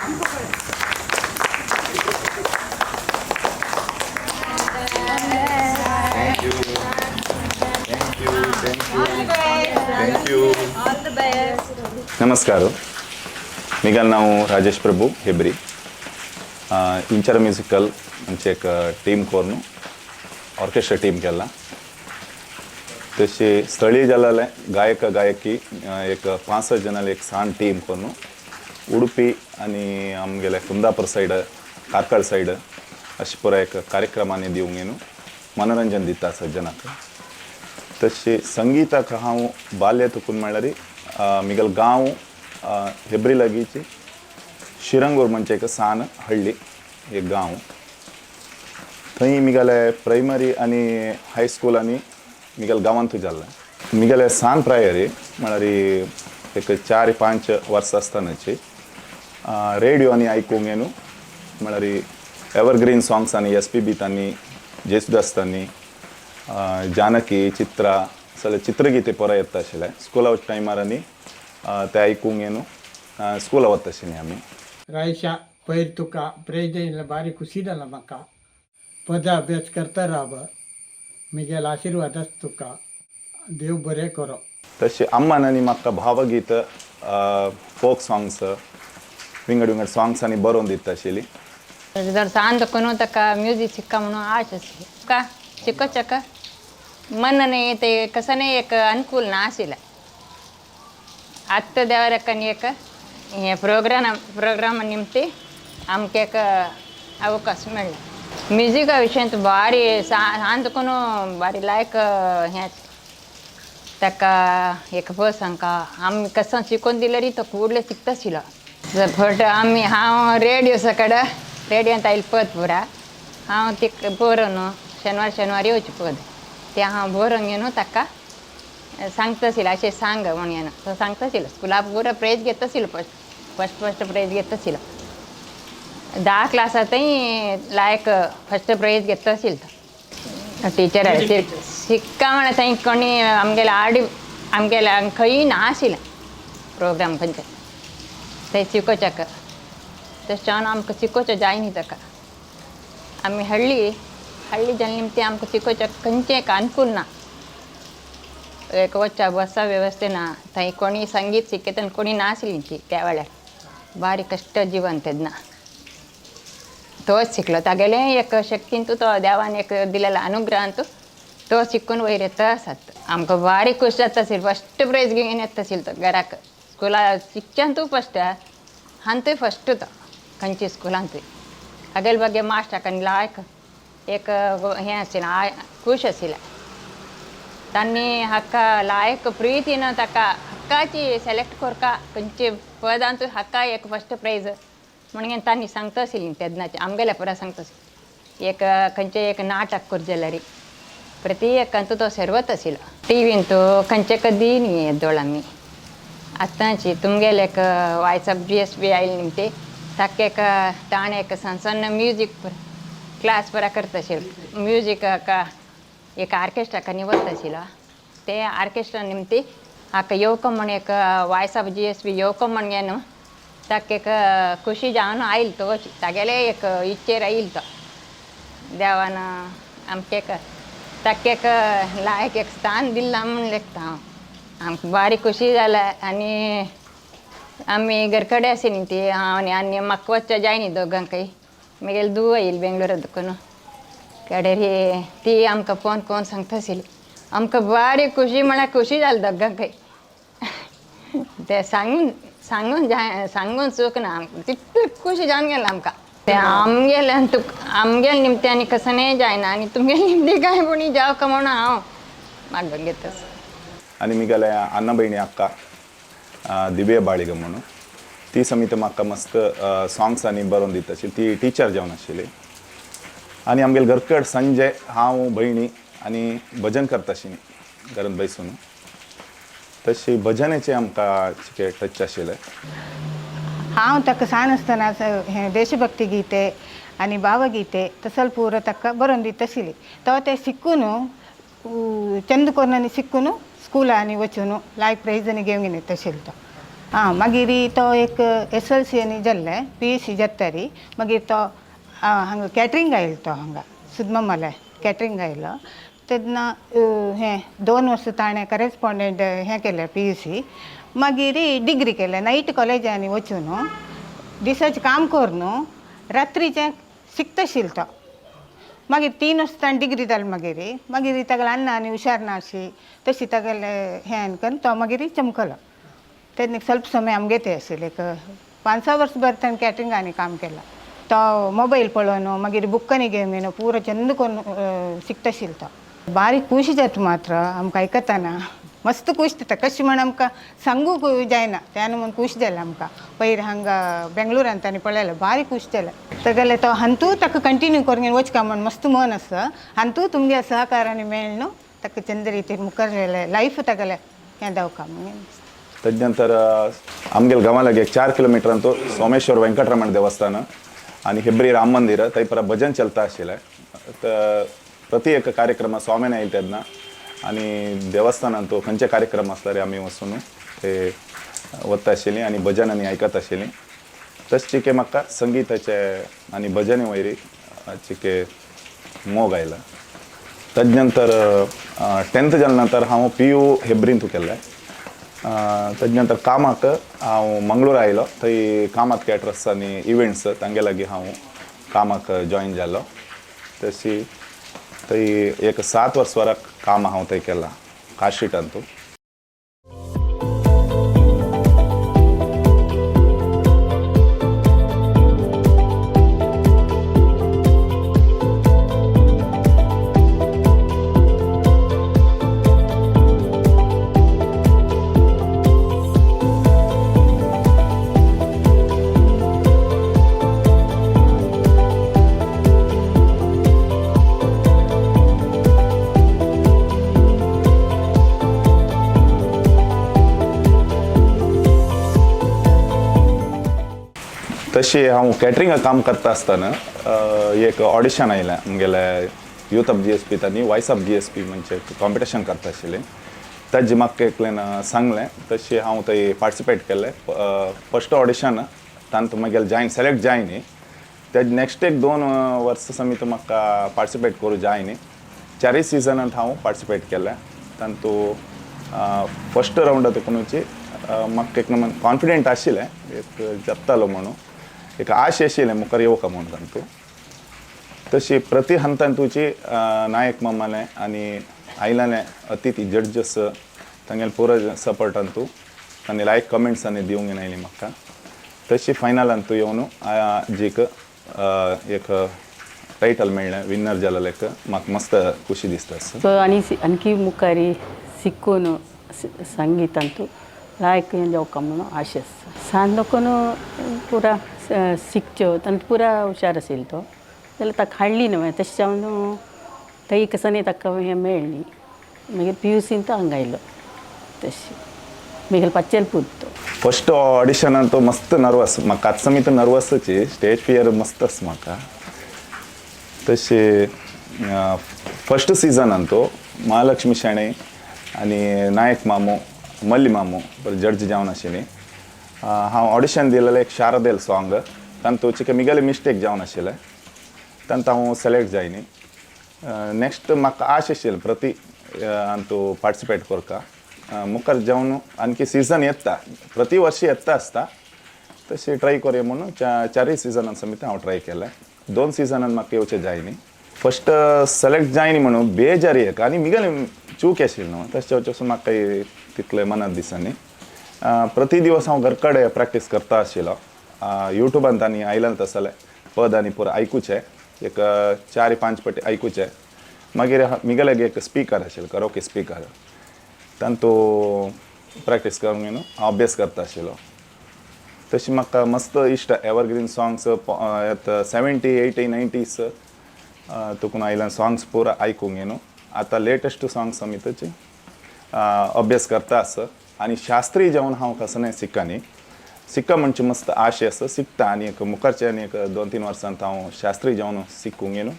Thank you, thank you, thank you, thank you. ನಮಸ್ಕಾರ. ನಿಗಲ್ ನಾವು ರಾಜೇಶ್ ಪ್ರಭು Hebri, Inchara musical ಅಂಚೆ एक टीम कोरून ऑर्केस्ट्रा टीम केला. तशी स्थळीय जालेले गायक गायकी एक पांच स जणांले एक सान टीम करून उडुपी आनी आमगेले कुंदापूर सायड, कार्कळ सायड अशें पुराय एक कार्यक्रमांनी दिवंक न्हू मनोरंजन दिता सज्जनाक. तशी संगीताक हांव बाल्य तुकून म्हणल्यार मिगल गांव हेब्री लागींची शिरंगूर म्हणचे एक सान हळ्ळी, एक गांव. थंय मिगेले प्रायमरी आनी हायस्कूल आनी मिगेल गांवांतूय जाल्लें. मिगेले सान प्रायरी म्हळ्यार एक 4-5 वर्सां आसतनाची रेडियो आनी आयकूंक न्हू, म्हळ्यार एवरग्रीन सॉंग्स आनी एसपीबी तांणी, जेसुदास तांणी, जानकी, चित्रा, सगळे चित्रगीते पोरा येता आशिल्ले. स्कुला वचच्या टायमार आनी ते आयकूंक न्हू स्कुला वता आशिल्लीं आमी. रायशा, पयर तुका प्रेज येयलें, बारी खुशी जाला म्हाका. पद अभ्यास करता राव, मिगेल आशिर्वाद आस तुका, देव बरें करो. तशें अम्मान आनी म्हाका भावगीत, फोक सॉंग्स, विंगड विंगड सॉंग्स आनी बरोवन दिता आशिल्ली. जर सान तकून ताका म्युजीक शिक्का म्हणून आश आसली. का शिकोवच्याक मनने ते कसने एक अनुकूल ना आशिल्लें. आत्तां देवाक एक हे प्रोग्राम प्रोग्राम निमती आमकां एक अवकाश मेळ्ळो. म्युजिका विशयांत भारी सान तकून भारी लायक हें ताका एक पर्सनका आमी कसो शिकोवन दिल्यार तो कूडले शिकता आशिल्लो. फट आमी हांव रेडियो सकड रेडियोंत आयले पद पुरा हांव तिका बरोवन शेनवार शेनवार येवचें पद तें हांव बरोवन घेवन ताका सांगता आशिल्लें, अशें सांग म्हणून येवन तो सांगता आशिल्लो. स्कुला पुरो प्रायज घेता आशिल्लो, फस्ट फस्ट फस्ट प्रायज घेता आशिल्लो. 10 क्लासांतय लायक फस्ट प्रायज घेता आशिल्लो तो. टिचर शिक्का म्हळ्यार थंय कोणी आमगेले आडी आमगेले खंयी ना आशिल्लें प्रोग्राम खंयचे थंय शिकोवच्याक. तशें आमकां शिकोवचें जाय न्ही ताका. आमी हळ्ळी हळ्ळी जन निमती आमकां शिकोवच्याक खंयचें एक अनुकूल ना. एक वचच्या बसा वेवस्था ना थंय. कोणी संगीत शिकयता कोणी नासली ती त्या वेळार. बारी कश्ट जिवन तेन्ना. तोच शिकलो तागेलें एक शक्तीन तो देवान एक दिलेलो अनुग्रहान तो शिकून वयर येता आसात. आमकां बारी खूश जाता आशिल्लें. फस्ट प्रायज घेवन येता आशिल्लो तो घराक. स्कुला शिकच्यान तूं फस्ट हांतूय फस्ट तो खंयच्या स्कुलांतूय. हागेले बागे मास्टराक आनी लायक एक हें आशिल्लें, खूश आशिल्लें. तांणी हाका लायक प्रितीन ताका हक्काची सिलेक्ट करका खंयचे पदांतूय हाका एक फस्ट प्रायज म्हणून तांणी सांगता आशिल्लीं तेन्नाचें. आमगेल्या पुरा सांगता आशिल्लीं. एक खंयचें एक नाटक करचें जाल्यार प्रति एकांतू तो सर्वत आशिल्लो. टिवींत खंयचे कदी न्ही येदोळ आमी आतांची तुमगेले एक वॉयस ऑफ जीएसबी आयली न्ही ती ताका एक ताणें एक सण सण म्युजीक क्लास पुरा करता आशिल्लो. म्युजीक एक ऑर्केस्ट्राक वता आशिल्लो. ते ऑर्केस्ट्रा निमती हाका येवको म्हण एक वॉयस ऑफ जीएसबी येवको म्हण न्हू ताका एक खुशी जावन आयल तो तागेले एक इच्छेर आयल तो. देवान आमकां एक ताका एक लायक एक स्थान दिलां म्हूण लेखता हांव. आमकां बारी खुशी जाला. आनी आमी घर कडेन आशिल्ली ती हांव आनी आनी म्हाका वचचें जाय न्ही दोगांकय. मागीर धूव आयली बेंगलोरा दुकून कडेर ती आमकां फोन करून सांगता आशिल्ली. आमकां बारी खुशी म्हळ्यार खुशी जाली दोगांकय. ते सांगून सांगून जाय सांगून चूक ना आमकां, तितली खुशी जावन गेलें आमकां. ते आमगेले तुका आमगेले निमते आनी कसनेय जायना आनी तुमगेले निमते काय कोणी जावं का म्हणून हांव मागून घेता. आनी मिगेले अण्णा भयणी अक्का दिव्या बाळिग म्हणून ती समेत म्हाका मस्त सॉंग्स आनी बरोवन दिता आशिल्ली. ती टिचर जावन आशिल्ली. आनी आमगेले घरकड संजय, हांव, भयणी आनी भजन करता आशिल्ली घरांत बसून. तशी भजनाचे आमकां चिके टच आशिल्लें. हांव ताका सान आसतना हें देशभक्ती गीते आनी भावगीते तसल पुरो ताका बरोवन दिता आशिल्ली. तो तें शिकून चंद कोरून शिकून स्कुलांनी वचून लायक प्रायज घेवन येता आशिल्लो तो. आं मागीर तो एक SLC आनी जाल्लें PUC जातारी मागीर तो हांगा कॅटरींग आयलो तो हांगा सुदमामाले कॅटरींग आयलो तेन्ना हें 2 वर्सां ताणें करेस्पॉन्डंट हें केलें PUC. मागीर डिग्री केलें नायट कॉलेजांनी वचून दिसाचें काम करून रात्रीचें शिकताशिल्लो तो. मागीर 3 वर्सां ताणें डिग्री जाली. मागीर मागीर तागेले अण्णा आनी हुशार ना अशी तशी तागेले हें करून तो मागीर चमकलो. तेन्ना ಸ್ವಲ್ಪ समय आमगे ते आशिल्ले एक 5-6 वर्स बरें ताणें कॅटरिंग आनी काम केलां. तो मोबायल पळोवन मागीर बुकांनी घेवन घेवन पुरो चंद करून शिकताशिल्लो तो. बारीक खुशी जाता मात्र आमकां आयकतना मस्त खुश जाता कशें म्हण आमकां सांगूंक जायना त्यान म्हूण खुश जालें आमकां. पयर हांगा बेंगलोरान ताणें पळयलें बारीक खुश जालें. तागेलें तो हांतू ताका कंटिन्यू करून वचका म्हण मस्त मन आसा. हांतू तुमगे सहकारांनी मेळ्ळें न्हू ताका चंद रितीन मुखार लायफ तागेलें हें जावका म्हणून. तद्नंतर आमगेले गांवा लागीं एक 4 किलोमिटरांतू सोमेश्वर वेंकटरमण देवस्थान आनी हेब्री राम मंदिर थंय परा भजन चलता आशिल्लें. तर प्रति एक कार्यक्रम स्वामीन आयले तेन्ना आनी देवस्थानांतू खंयचे कार्यक्रम आसल्यार आमी वचून ते वता आशिल्लीं आनी भजन आनी आयकत आशिल्लीं. तशें चिके म्हाका संगिताचे आनी भजने वयरी चिके मोग आयला. तद्नंतर 10th जाले नंतर हांव PU हेब्रींतू केल्लें. तद्नंतर कामाक हांव मंगळूर आयलो. थंय कामात कॅटरर्स आनी इव्हेंट्स तांगे लागीं हांव कामाक जॉयन जालो. तशी थंय एक 7 वर्स वराक काम हांव थंय केलां काशीटांतू. तशें हांव कॅटरिंगाक काम करता आसतना एक ऑडिशन आयलें आमगेले यूथ ऑफ GSP आनी वॉयस ऑफ GSP म्हणजे कॉम्पिटिशन करता आशिल्लें. ताजे म्हाका एकल्यान सांगलें तशें हांव थंय पार्टिसिपेट केलें. फस्ट ऑडिशन तातूंत मागीर जायन सिलेक्ट जायनी. तेज नेक्स्ट एक 2 वर्सां समेत म्हाका पार्टिसिपेट करूं जायनी. 4 सिजनांत हांव पार्टिसिपेट केलें. तातूंत फस्ट रावंडा तुकूनची म्हाका एक नमन कॉन्फिडंट आशिल्लें एक जपतालो म्हणून एक आश आशिल्लें मुखार येवका म्हणून तातूंत. तशी प्रति हंतान तुजी नायक मामालें आनी आयलालें अतिथी जड्जस तांगेले पुरो सपोर्टान तूं आनी लायक कमेंट्स आनी दिवंक आयली म्हाका. तशी फायनलान तूं येवन आजीक एक टायटल मेळ्ळें विनर जालें एक म्हाका मस्त खुशी दिसता. सो आनी आणखी मुखार शिकून संगीतांतू लायक हें जावका म्हणून आशा आसा. सान लोकान पुरा शिकच्यो तांकां पुरा हुशार आशिल्लो तो जाल्यार ताका हाडली न्हू तशें जावन थंय कसनी ताका हें मेळ्ळी. मागीर PUCन तो हांगा आयलो तशें मागीर पाचेल पूत तो. फस्ट ऑडिशनान तो मस्त नर्वस म्हाका आतां समेत नर्वसूच स्टेज फियर मस्त आसा म्हाका. तशें फस्ट सिजनान तो महालक्ष्मी शेणै आनी नायक मामू मल्ली मामू जड्ज जावन आशिल्लीं. हांव ऑडिशन दिलेलें एक शारदेल सॉंग तातूंत चिके मिगेले मिस्टेक जावन आशिल्लें तातूंत हांव सिलेक्ट जायनी. नेक्स्ट म्हाका आश आशिल्ली प्रति हातूंत पार्टिसिपेट करपा मुखार जावन आणखी सिजन येता प्रति वर्स येता आसता तशें ट्राय करुया म्हणून 4 सिजनान समेत हांव ट्राय केलें. 2 सिजनान म्हाका येवचें जायनी. फस्ट सिलेक्ट जायनी म्हणून बेजारी एक आनी मिगेले चूक आशिल्ली न्हू तशें जावचें म्हाका तितलें मनात दिसांनी. प्रति दिवस हांव घर कडेन प्रॅक्टीस करता आशिल्लो. युट्यूबान आनी आयल्यान तसलें पद आनी पुरो आयकुचें एक 4-5 पटी आयकुचें. मागीर मिगेले एक स्पिकर आशिल्लो करोके स्पिकर तातूंत प्रॅक्टीस करून न्हू हांव अभ्यास करता आशिल्लो. तशें म्हाका मस्त इश्ट एवरग्रीन सॉंग्स येता 70s 80s 90s तुकून आयल्यान सॉंग्स पुरा आयकूंक न्हू. आतां लेटस्ट सॉंग्स समेतची अभ्यास करता आसा. आनी शास्त्रीय जेवण हांव कसलें शिकनी शिक्का म्हणजे मस्त आशे आसा शिकता आनी एक मुखारचे आनी एक 2-3 वर्सांत हांव शास्त्रीय जेवण शिकूंक न्हू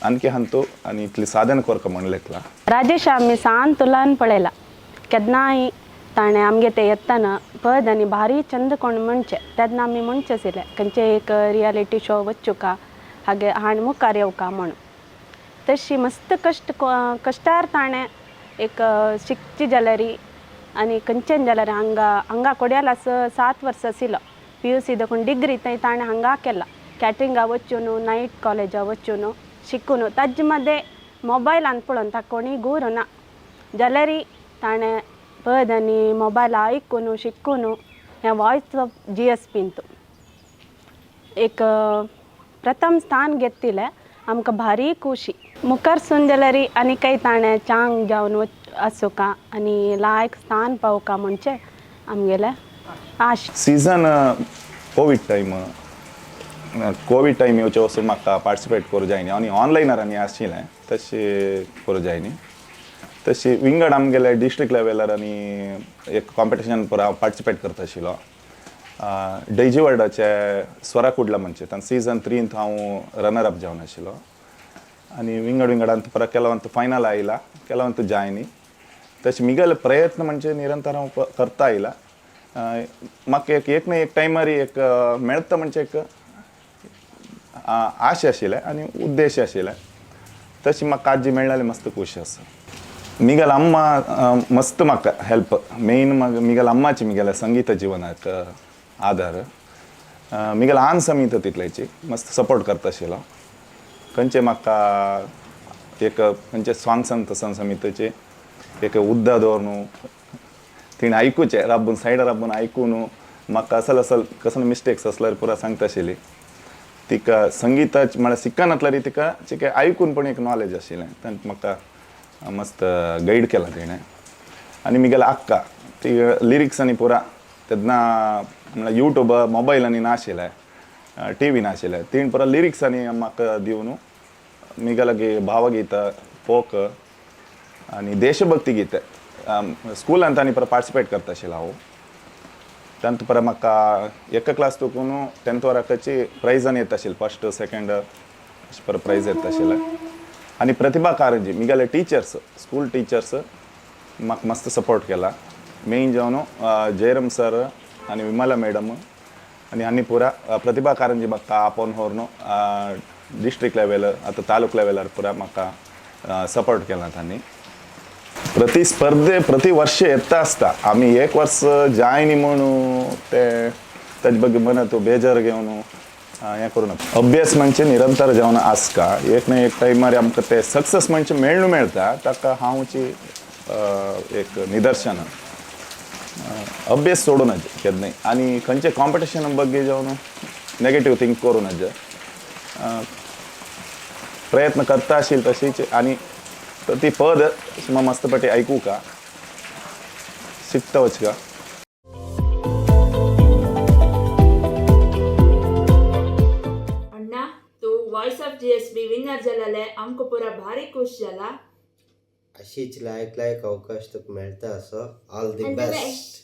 आणखी हांतू आनी इतली साधन करका म्हण लेखला. राजेश आमी सान तुलान पळयला केन्नाय ताणें आमगे ते येताना पद आनी भारी चंद कोण म्हणचे तेन्ना आमी म्हणचे आशिल्ले खंयचे एक रियलिटी शो वचुका हागे हाण मुखार येवका म्हणून. तशी मस्त कश्ट कश्टार ताणें एक शिकची जाल्यार आनी खंयचेन जाल्यार हांगा हांगा कोड्याला 7 वर्सां आशिल्लो PUC देखून डिग्री थंय ताणें हांगा केला कॅटरिंगा वचून नायट कॉलेजा वचून शिकून ताजे मदें मोबायलान पळोवन ताका कोणीय गुरू ना जाल्यार ताणें पद आनी मोबायल आयकून शिकून हें वॉयस ऑफ GSP एक प्रथम स्थान घेतिल्लें आमकां भारी खुशी. मुखार सून जाल्यार आनीकय ताणें चांग जावन आसूका आनी लायक स्थान पावका म्हणचें आमगेलें आश. Season Covid time, Covid time येवचे वचून म्हाका पार्टिसिपेट करूं जायनी आनी ऑनलायनार आनी आशिल्लें तशें करूं जायनी. तशी विंगड आमगेले डिस्ट्रिक्ट लेवलार आनी एक कॉम्पिटिशन पुरा हांव पार्टिसिपेट करता आशिल्लो. डेजी वर्ल्डाचे स्वरा कुडला म्हणचे तांचे सीजन 3 हांव रनर अप जावन आशिल्लो आनी विंगड विंगडांत परत केलवंत फायनल आयला, केलवंत जायनी. तशें मिगेले प्रयत्न म्हणजे निरंतर हांव करता आयला. म्हाका एक एक न्हय एक टायमार एक मेळता म्हणजे एक आशा आशिल्लें आनी उद्देश आशिल्लें. तशें म्हाका आजी मेळ्ळें मस्त खूश आसा. मिगेल अम्मा मस्त म्हाका हेल्प मेन मिगेल अम्माची मिगेल्या संगीत जिवनाक आदार. मिगेल आन समीत तितल्याची मस्त सपोर्ट करता आशिल्लो. खंयचे म्हाका एक खंयचे सॉंग सांगता सन समिताचे एक उद्दा दवर तिणें आयकुचें राबून सायडार राबून आयकून म्हाका असल असल कसले मिस्टेक्स आसल्यार पुरा सांगता आशिल्ली. तिका संगिताची म्हळ्यार शिकनातल्यार तिका चिके आयकून पण एक नॉलेज आशिल्लें तांकां म्हाका मस्त गायड केला तिणें. आनी मिगेले अक्का ती लिरिक्स आनी पुरा तेन्ना म्हळ्यार यूट्यूब मोबायल आनी नाशिल्लें, टीवी नाशिल्लें, तिणें पुरा लिरिक्स आनी म्हाका दिवन मिगेले भावगीत फोक आनी देशभक्ती गीत स्कुलांत आनी पुरा पार्टिसिपेट करता आशिल्लो हांव. तांत पुरा म्हाका एका क्लास तुकून 10th वराकाची प्रायज आनी येता आशिल्लें, फर्स्ट सेकेंड अशें पुरा प्रायज येता आशिल्लें. आनी प्रतिभा कारंजी मिगेले टिचर्स स्कूल टिचर्स म्हाका मस्त सपोर्ट केला. मेन जावन जयराम सर आनी विमला मॅडम आनी आनी पुरा प्रतिभा कारंजी म्हाका आपोवन व्हरून डिस्ट्रिक्ट लेवल आतां तालूक लेवलार पुरा म्हाका सपोर्ट केला तांणी. प्रति स्पर्धे प्रति वर्ष येता आसता आमी एक वर्स जायनी म्हणून ते ताजे ಬಗ್ಗೆ मनात बेजार घेवन हें करूं नाका. अभ्यास म्हणजे निरंतर जावन आसका एक ना एक टायमार आमकां ते सक्सेस म्हणजे मेळ्ळू मेळटा ताका हांवची एक निदर्शन. अभ्यास सोडूं नाजे केन्नाय आनी खंयचे कॉम्पिटिशन ಬಗ್ಗೆ जावन नेगेटीव थिंक करूं नाजे. प्रयत्न करता आशिल्ले तशीच आनी ती पद मस्त पटी आयकूका शिकता वचका. अण्णा तूं वॉयस ऑफ GSB winner जालेले आमकां पुरा भारी खुश जाला. अशीच लायक लायक अवकाश तुका मेळटा असो. All the best.